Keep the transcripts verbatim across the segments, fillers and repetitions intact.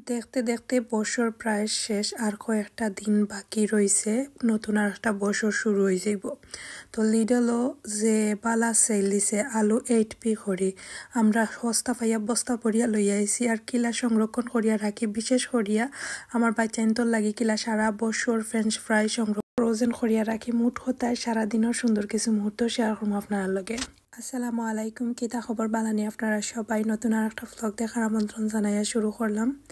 দেখতে দেখতে বছর প্রায় শেষ, আর কয়েকটা দিন বাকি রইছে, নতুন আর একটা বছর শুরু অই যাইবো। তো লিডলও যে বালা সেল দিছে, আলু এইট পি করি, আমরা হস্তা পাইয়া বস্তা ভরিয়া লইয়া আইছি। আর কিলা সংরক্ষণ করিয়া রাখি, বিশেষ করিয়া আমার বাচ্চাইন্তর লাগি কিলা সারা বছর ফ্রেঞ্চ ফ্রাই সংরক্ষণ, ফ্রোজেন করিয়া রাখি। মোট কথায় সারা দিনর সুন্দর কিছু মুহূর্ত শেয়ার করমু আপনারার লগে। আসসালামু আলাইকুম, কিতা খবর? বালানি আপনারা সবাই? নতুন আর একটা ভ্লগ দেখার আমন্ত্রণ জানাইয়া শুরু করলাম।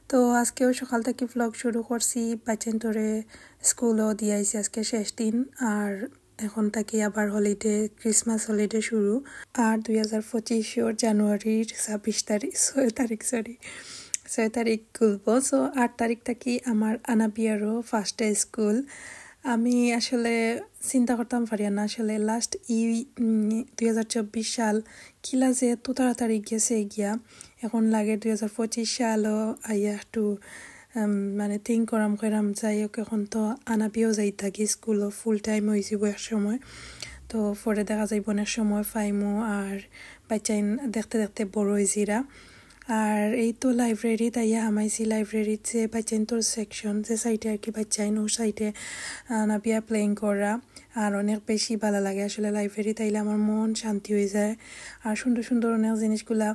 তো আজকেও সকাল থাকি ভ্লগ শুরু করছি, বাচ্চাইন্তরে স্কুলও দিয়া আইছি, আজকে শেষ দিন। আর এখন থাকি আবার হলিডে, ক্রিসমাস হলিডে শুরু। আর দুই হাজার পঁচিশর জানুয়ারির ছাব্বিশ তারিখ, ছয় তারিখ, সরি, ছয় তারিখ খুলবো। সো আট তারিখ থাকি আমার আনাবিয়ারও ফার্স্ট ডে স্কুল। আমি আসলে চিন্তা করতাম পারিয়ার না, আসলে লাস্ট ই, উম, দুই হাজার চব্বিশ সাল কিলা যে এত তাড়াতাড়ি গেছে গিয়া। এখন লাগে দুই হাজার পঁচিশ সালও আইয়া একটু, উম, মানে, থিঙ্ক করাম করাম। যাই হোক, এখন তো আনাবিয়াও যাইতা গি স্কুলও, ফুল টাইম অই যাইবো এক সময়। তো পরে দেখা যাইবো অনেক সময় পাইমু, আর বাচ্চাইন দেখতে দেখতে বড় অই যিরা। আর এই তো লাইব্রেরিত আইয়া হামাইছি। লাইব্রেরিত যে বাচ্চাইন্তর সেকশন, যে সাইডে আর কি বাচ্চাইন, ও সাইডে আনাবিয়া প্লেইং করা। আর অনেক বেশি বালা লাগে আসলে লাইব্রেরিত আইলে, আমার মন শান্তি অই যায়। আর সুন্দর সুন্দর অনেক জিনিসগুলা,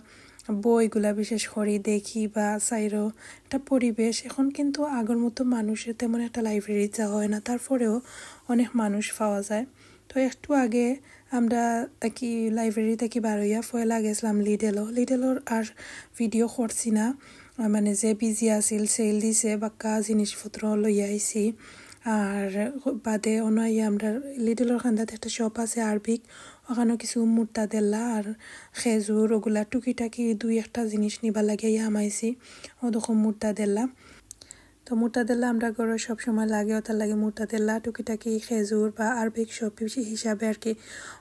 বইগুলা বিশেষ করি দেখি বা চাইরও একটা পরিবেশ। এখন কিন্তু আগর মতো মানুষের তেমন একটা লাইব্রেরিত যাওয়া হয় না, তারপরেও অনেক মানুষ পাওয়া যায়। তো একটু আগে আমরা থাকি, লাইব্রেরি থাকি বার অইয়া পয়লা গেছিলাম লিডলও। লিডলর আর ভিডিও করছি না, আহ, মানে, যে বিজি আছিল, সেল দিছে, বাক্কা জিনিসপত্র লইয়া আইছি। আর বাদে অনো আইয়া আমরা লিডলর কান্দাত একটা শপ আছে আরবিক, ওখানো কিছু মুর্তাদেল্লা আর খেজুর, ওগুলা টুকিটাকি দুই একটা জিনিস নিবার লাগি আইয়া হামাইছি। ও দেখো মুর্তাদেল্লা। তো মুর্তাদেল্লা আমরা ঘরো সবসময় লাগে, ওটার লাগি মুর্তাদেল্লা, টুকিটাকি খেজুর বা আরবিক শপ হিসাবে আর কি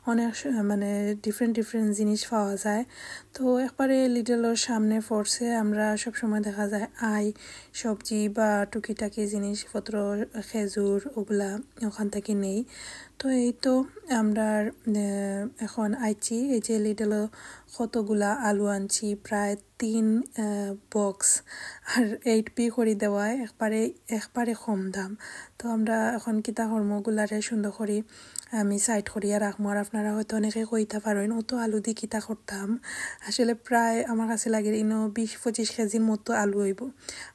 অনেক স-, মানে, ডিফারেন্ট ডিফারেন্ট জিনিস পাওয়া যায়। তো একবারে লিডলর সামনে পড়ছে, আমরা সবসময় দেখা যায় আই সবজি বা টুকিটাকি জিনিসপত্র, খেজুর, ওগুলা ওখান থাকি নেই। তো এই তো আমরা, আহ, এখন আইছি, এই যে লিডলও কতগুলা আলু আনছি, প্রায় তিন, আহ, বক্স, আর এইট পি করি দেওয়ায় একবারে, একবারে কম দাম। তো আমরা এখন কিতা করমু, ওগুলারে সুন্দর করি আমি সাইড করিয়া রাখমু। আর আপনারা হয়তো অনেকে কইতা পারইন, "অত আলু দি কিতা করতাম?" আসলে প্রায় আমার কাছে লাগে ইনো বিশ পঁচিশ কেজির মতো আলু অইবো।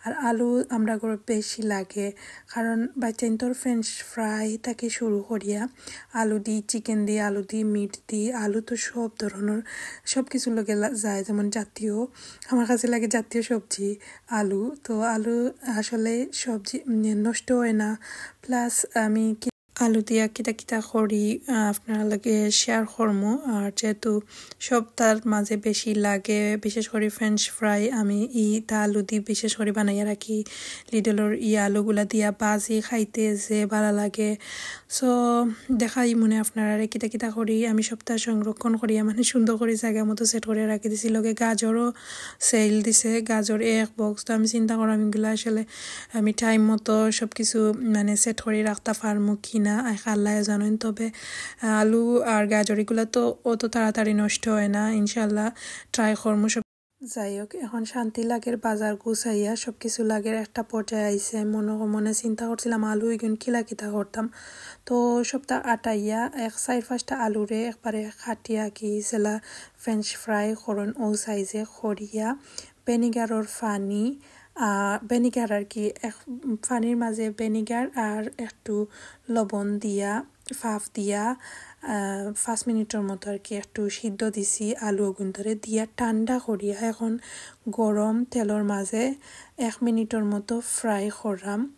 আর আলু আমরা ঘরো বেশি লাগে, কারণ বাচ্চাইন্তর ফ্রেঞ্চ ফ্রাই থাকি শুরু করিয়া আলু দি, চিকেন দি, আলু দি, মিট দি, আলু তো সব ধরনর, সব কিছুর লগে লা-, যায়, যেমন জাতীয়, আমার কাছে লাগে জাতীয় সবজি আলু। তো আলু আসলে সবজি, উম, নষ্ট হয় না, প্লাস আমি কি-, আলু দিয়া কিতা কিতা করি, আহ, আপনারার লগে শেয়ার করমু। আর যেহেতু সবতার মাঝে বেশি লাগে, বিশেষ করি ফ্রেঞ্চ ফ্রাই, আমি ইতা আলু দি বিশেষ করি বানাইয়া রাখি। লিডলর ই আলুগুলা দিয়া ভাজি খাইতে যে বালা লাগে। সো দেখাইমুনে আপনারারে কিতা কিতা করি। আমি সবতা সংরক্ষণ করিয়া, মানে, সুন্দর করি জাগা মতো সেট করিয়া রাখি দিছি। লগে গাজরও সেল দিছে, গাজর এক বক্স। তো আমি চিন্তা করলাম ইগুলা আসলে আমি টাইম মতো সব কিছু, মানে, সেট করি রাখতা পারমু কি না, আল্লায় জানইন। তবে আলু আর গাজর ইগুলা তো অত তাড়াতাড়ি নষ্ট হয় না, ইনশাল্লাহ ট্রাই করমু সব। যাই হোক, এখন শান্তি লাগের, বাজার গুছাইয়া সব কিছু লাগের একটা পর্যায়ে আইছে। মনে মনে চিন্তা করছিলাম আলু ইগুন কিলা কিতা করতাম। তো সবতা আটাইয়া এক চাইর পাঁচটা আলুরে একবারে কাটিয়া কি যেলা ফ্রেঞ্চ ফ্রাই করইন ও সাইজে করিয়া, ভিনেগারর পানি, আহ, ভিনেগার আর কি, এক পানির মাঝে ভিনেগার আর একটু লবণ দিয়া, ভাপ দিয়া, আহ, পাঁচ মিনিটর মতো আর কি একটু সিদ্ধ দিছি আলু অগুন্তরে, দিয়া ঠান্ডা করিয়া এখন গরম তেলর মাঝে এক মিনিটর মতো ফ্রাই করলাম।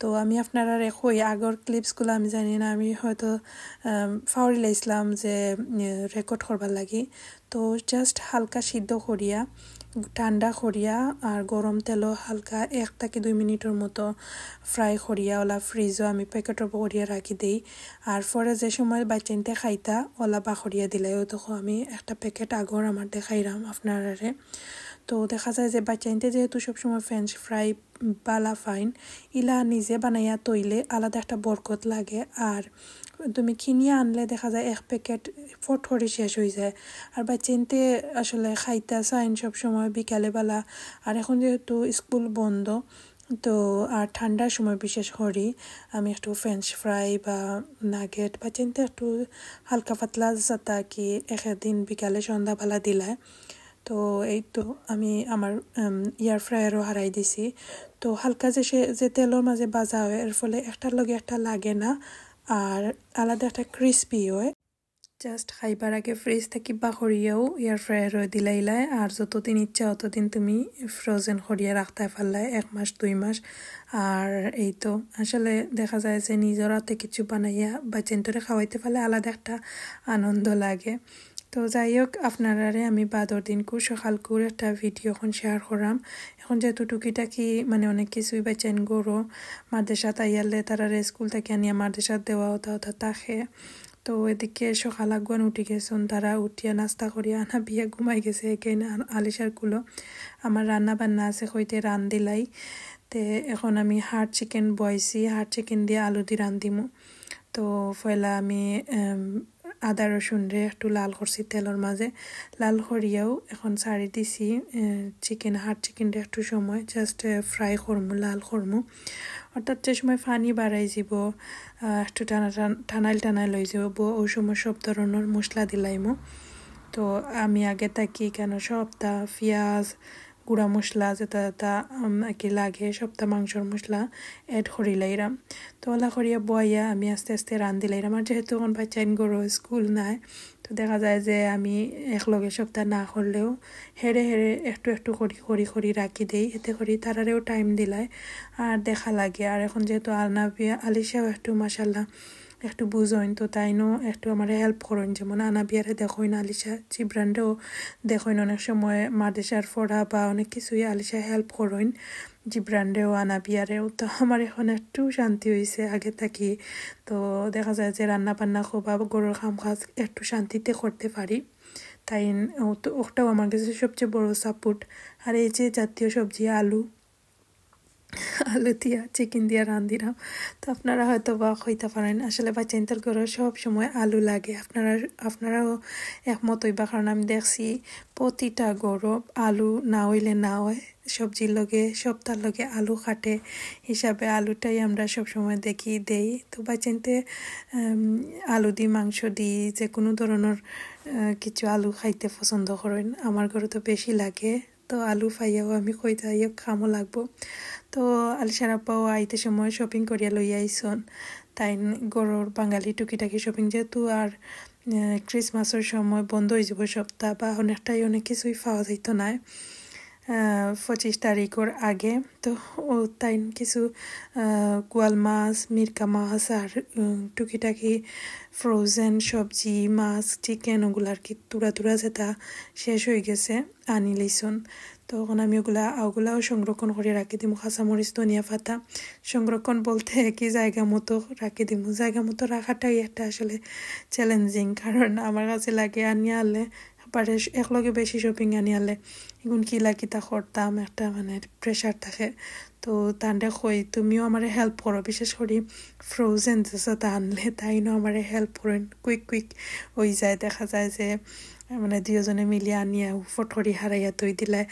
তো আমি আপনারারে কই, আগর ক্লিপসগুলা আমি জানি না, আমি হয়তো, আম, ফাউরি লাইছিলাম যে, এ, রেকর্ড করবার লাগি। তো just হালকা সিদ্ধ করিয়া, ঠান্ডা করিয়া আর গরম তেলও হালকা এক থাকি দুই মিনিটর মতো ফ্রাই করিয়া ওলা ফ্রিজও আমি প্যাকেটও করিয়া রাখি দেই। আর পরে যে সময় বাচ্চাইন্তে খাইতা, ওলা বার করিয়া দিলাই, ও দেখো আমি একটা প্যাকেট আগর আমার দেখাইরাম আপনারারে। তো দেখা যায় যে বাচ্চাইন্তে যেহেতু সবসময় ফ্রেঞ্চ ফ্রাই বালা ফাইন, ইলা নিজে বানাইয়া তইলে আলাদা একটা বরকত লাগে। আর তুমি কিনিয়া আনলে দেখা যায় এক প্যাকেট ফট করে শেষ অই যায়। আর বাচ্চাইন্তে আসলে খাইতা চাইন সবসময় বিকালে বেলা। আর এখন যেহেতু স্কুল বন্ধ, তো আর ঠান্ডার সময় বিশেষ করি আমি একটু ফ্রেঞ্চ ফ্রাই বা নাগেট বাচ্চাইন্তে একটু হালকা পাতলা যাতা কি একদিন বিকালে সন্ধ্যাবেলা দিলাই। তো এই তো আমি আমার এয়ার ফ্রায়ারও হারাই দিছি। তো হালকা যে সে যে তেলর মাঝে ভাজা হয়, এর ফলে একটার লগে একটা লাগে না, আর আলাদা একটা ক্রিসপি হয়। জাস্ট খাইবার আগে ফ্রিজ থাকি বার করিয়াও এয়ার ফ্রায়ারও দিলাইলায়, আর যতদিন ইচ্ছা অতদিন তুমি ফ্রোজেন করিয়া রাখতায় পারলায়, এক মাস দুই মাস। আর এই তো আসলে দেখা যায় যে নিজর হাতে কিছু বানাইয়া বাচ্চাইন্তরে খাওয়াইতে পারলে আলাদা একটা আনন্দ লাগে। তো যাই হোক, আপনারারে আমি বাদর দিনকু সকালকুর একটা ভিডিও এখন শেয়ার করাম। এখন যেহেতু টুকিটাকি মানে অনেক কিছুই বাচ্চাইন গরো, মাদ্রাসাত আইয়ালে তারারে স্কুল থাকি আনিয়া মাদ্রাসাত দেওয়া অতা অতা থাকে। তো এদিকে সকাল আগুয়ান উঠি গেছইন, তারা উঠিয়া নাস্তা করিয়া আনাবিয়া ঘুমাই গেছে। এখানে আন-, আলিশার কুলো আমার রান্না বান্না আছে, কইতে রান্দিলাই। তে এখন আমি হার্ড চিকেন বয়াইছি, হার্ড চিকেন দিয়া আলু দি রান্দিমু। তো পয়লা আমি, এম, আদা রসুনরে একটু লাল করছি তেলর মাঝে, লাল করিয়াও এখন ছাড়ি দিছি। এ, চিকেন, হার্ড চিকেনরে একটু সময় জাস্ট, এ, ফ্রাই করমু, লাল করমু, অর্থাৎ যে সময় পানি বাড়াই যাব, আহ, একটু টানা টান-, টানাইল টানাইল অই যাব, ও সময় সব ধরনর মশলা দিলাইমু। তো আমি আগে থাকি কেন সবটা পিয়াজ, গুঁড়া মশলা যেটা যেটা, উম, আর কি লাগে, সবটা মাংসর মশলা অ্যাড করিলাইরাম। তো ওলা করিয়া বয়াইয়া আমি আস্তে আস্তে রান্দিলাইরাম। আর যেহেতু এখন বাচ্চাইন গরো, স্কুল নাই, তো দেখা যায় যে আমি একলগে সবটা না করলেও হেরে হেরে একটু একটু করি করি করি রাখি দেই, এতে করি তারারেও টাইম দিলায় আর দেখা লাগে। আর এখন যেহেতু আনাবিয়া, আলিশাও একটু মাশাল্লাহ একটু বুঝইন, তো তাইনও একটু আমারে হেল্প করইন, যেমন আনাবিয়ারে দেখইন, আলিশা জিবরানরেও দেখইন, অনেক সময় মাদ্রাসার পড়া বা অনেক কিছুই আলিশা হেল্প করইন জিবরানরেও আনাবিয়ারেও। তো আমার এখন একটু শান্তি অইছে আগে থাকি। তো দেখা যায় যে রান্না বান্না বা গরর কাম কাজ একটু শান্তিতে করতে পারি। তাই ও তো, ওটাও আমার কাছে সবচেয়ে বড় সাপোর্ট। আর এই যে জাতীয় সবজি আলু, আলু দিয়া চিকেন দিয়া রান্দিরাম। তো আপনারা হয়তো বা কইতা পারেন, আসলে বাচ্চাইন্তর গরো সব সময় আলু লাগে। আপনারা, আপনারাও একমত অইবা, কারণ আমি দেখছি প্রতিটা গরো আলু না অইলে না হয়, সবজির লগে, সবটার লগে আলু কাটে, হিসাবে আলুটাই আমরা সব সময় দেখি দেই। তো বাচ্চাইন্তে, উম, আলু দি, মাংস দি, যে কোনো ধরনর, আহ, কিছু আলু খাইতে পছন্দ করইন। আমার গরো তো বেশি লাগে। তো আলু পাইয়াও আমি কইতা ইয়ে খামো লাগবো। তো আলিশার আব্বাও আইতে সময় শপিং করিয়া লইয়া আইছইন। তাইন গরর বাঙালি টুকিটাকি শপিং যেহেতু আর, আহ, ক্রিসমাসর সময় বন্ধ অই যাব সবটা বা অনেকটাই অনেক কিছুই পাওয়া যাইতো নায়, আহ, পঁচিশ তারিখর আগে। তো ও তাইন কিছু, আহ, গোয়াল মাছ, মিরকা মাছ আর, উম, টুকিটাকি ফ্রোজেন সবজি, মাছ, চিকেন ওগুলা আর কি তুরা তুরা যেটা শেষ অই গেছে। আনি লইছইন। তো এখন আমি ওগুলা, ওগুলাও সংরক্ষণ করিয়া রাখি দিমু। কাঁচামরিচ, ধনিয়া পাতা সংরক্ষণ বলতে একই জায়গা মতো রাখি দিমু। জায়গা মতো রাখাটাই একটা আসলে চ্যালেঞ্জিং, কারণ আমার কাছে লাগে আনিয়া আনলে, একবারে শ-, একলগে বেশি শপিং আনিয়া আনলে, এখন কিলা কিতা করতাম, একটা মানে প্রেশার থাকে। তো তানরে কই, "তুমিও আমারে হেল্প করো", বিশেষ করি ফ্রোজেন যেটা আনলে, তাইনও আমারে হেল্প করইন। কুইক কুইক অই যায়, দেখা যায় যে মানে দুইজনে মিলিয়া আনিয়া ফট করি হারাইয়া থই দিলে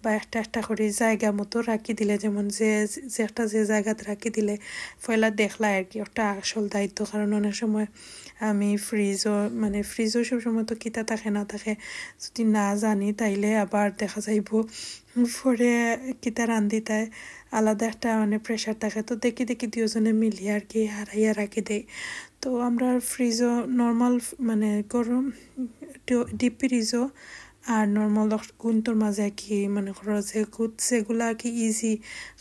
বা একটা একটা করি জায়গা মতো রাখি দিলে, যেমন যে, যে একটা যে জায়গাত রাখি দিলে পয়লা দেখলা আর কি, ওটা আসল দায়িত্ব। কারণ অনেক সময় আমি ফ্রিজও, মানে ফ্রিজও সব সময় তো কিতা থাকে না থাকে, যদি না জানি তাইলে আবার দেখা যাইব পরে কিতা রান্ধিতায় আলাদা একটা মানে প্রেশার থাকে। তো দেখি দেখি দুইজনে মিলিয়া আর কি হারাইয়া রাখি দেই। তো আমরা ফ্রিজও নর্মাল মানে গরম ডিপ ফ্রিজও আর নর্মাল গুন্তর মাঝে আর কি মনে করো যে গুত যেগুলা আর কি ইজি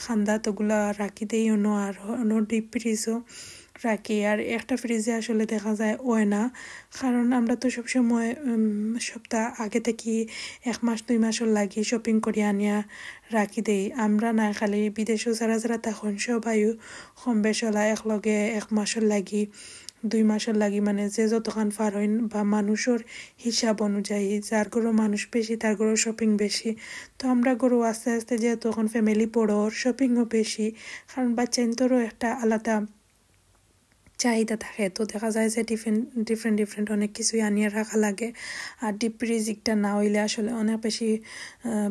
খান্দা, তোগুলা রাখি দেই অন্য, আর অন্য ডিপ ফ্রিজও রাখি। আর একটা ফ্রিজে আসলে দেখা যায় অয় না, কারণ আমরা তো সবসময়, উম, সপ্তাহ আগে থাকি এক মাস দুই মাসর লাগি শপিং করি আনিয়া রাখি দেই। আমরা না, খালি বিদেশো যারা যারা থাকইন সবাইও কম বেশ অলা একলগে এক মাসর লাগি, দুই মাসর লাগি, মানে যে যতখান পারইন বা মানুষর হিসাব অনুযায়ী, যার ঘরো মানুষ বেশি তার ঘরো শপিং বেশি। তো আমরা ঘরো আস্তে আস্তে যেহেতু এখন ফ্যামিলি বড়, শপিংও বেশি, কারণ বাচ্চাইন্তরও একটা আলাদা চাহিদা থাকে। তো দেখা যায় যে ডিফারেন্ট ডিফারেন্ট ডিফারেন্ট অনেক কিছুই আনিয়া রাখা লাগে। আর ডিপ ফ্রিজ একটা না অইলে আসলে অনেক বেশি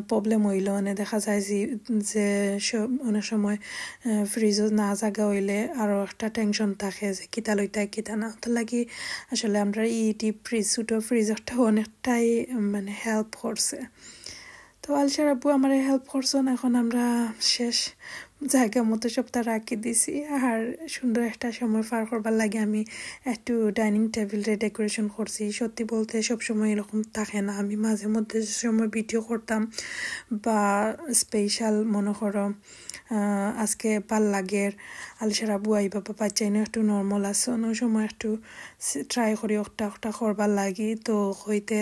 প্রবলেম অইল। মানে দেখা যায় যে, যে সব অনেক সময় ফ্রিজও না জাগা অইলে আরও একটা টেনশন থাকে যে কিতা লইতাম কিতা না। তো লাগি আসলে আমরা এই ডিপ ফ্রিজ, ছোটো ফ্রিজ একটা অনেকটাই, উম, মানে হেল্প করছে। তো আলসার আব্বু আমারে হেল্প করছইন। এখন আমরা শেষ জাগা মতো সবটা রাখি দিছি, আর সুন্দর একটা সময় পার করবার লাগি আমি একটু ডাইনিং টেবিলরে ডেকোরেশন করছি। সত্যি বলতে সব সময় এরকম থাকে না, আমি মাঝে মধ্যে যে সময় ভিডিও করতাম বা স্পেশাল মনে করো, আহ, আজকে ভাল লাগের, আলসার আব্বু আইবা বা বাচ্চাইনও একটু নর্মাল আছে, অন্য সময় একটু ট্রাই করি ওটা ওটা করবার লাগি। তো কইতে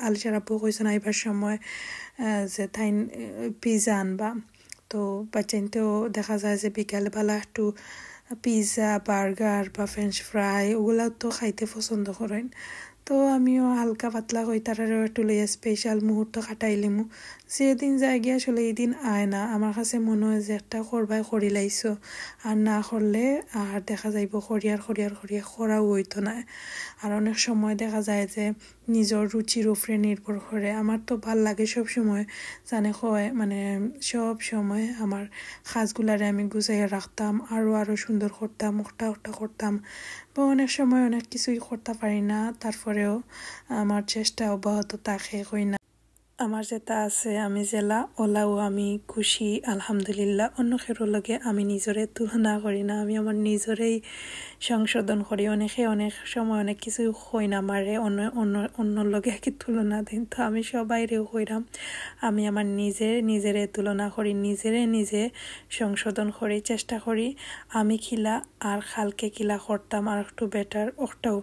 আলসার আব্বু কইছইন আইবার সময়, আহ, যে তাইন পিৎজা আনবা। তো বাচ্চাইন্তেও দেখা যায় যে বিকালবেলা একটু পিৎজা, বার্গার বা ফ্রেঞ্চ ফ্রাই ওগুলা তো খাইতে পছন্দ করইন। তো আমিও হালকা পাতলা করি তারারেও একটু লইয়া স্পেশাল মুহূর্ত কাটাইলিমু। যেদিন যায়গি আসলে এই দিন আয় না। আমার কাছে মনে হয় যে একটা করবায় করিলাইছো, আর না করলে আর দেখা যাইব করিয়ার করিয়ার করিয়ার করাও অইতো নায়। আর অনেক সময় দেখা যায় যে নিজর রুচির উপরে নির্ভর করে। আমার তো ভাল লাগে সব সময়, জানে কয়, মানে, সব সময় আমার কাজগুলারে আমি গুছাইয়া রাখতাম, আরও আরও সুন্দর করতাম, ওটা ওটা করতাম, বা অনেক সময় অনেক কিছুই করতাম পারি না, তারপরেও আমার চেষ্টা অব্যাহত থাকে, কই না। আমার যেটা আছে, আমি যেলা অলাও আমি খুশি, আলহামদুলিল্লাহ। অন্য কেউর লগে আমি নিজরে তুলনা করি না, আমি আমার নিজরেই সংশোধন করি। অনেকে অনেক সময় অনেক কিছু কইন আমারে, অন্য, অন্য, অন্যর লগে আর কি তুলনা দেইন। তো আমি সবাইরেও কইরাম, আমি আমার নিজে নিজরে তুলনা করি, নিজরে নিজে সংশোধন করি, চেষ্টা করি আমি কিলা আর কালকে কিলা করতাম আর একটু বেটার ওটাও।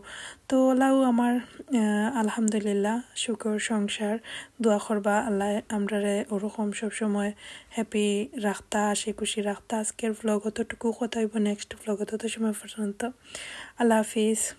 তো অলাও আমার, আহ, আলহামদুলিল্লাহ, সুখর সংসার। দোয়া করবা আল্লাহ আমরারে ওরকম সব সময় হ্যাপি রাখতা, হাসি খুশি রাখতা। আজকের ভ্লগ অতটুকু, কথা অইব নেক্সট ভ্লগ। তত সময় পর্যন্ত আল্লাহ হাফিজ।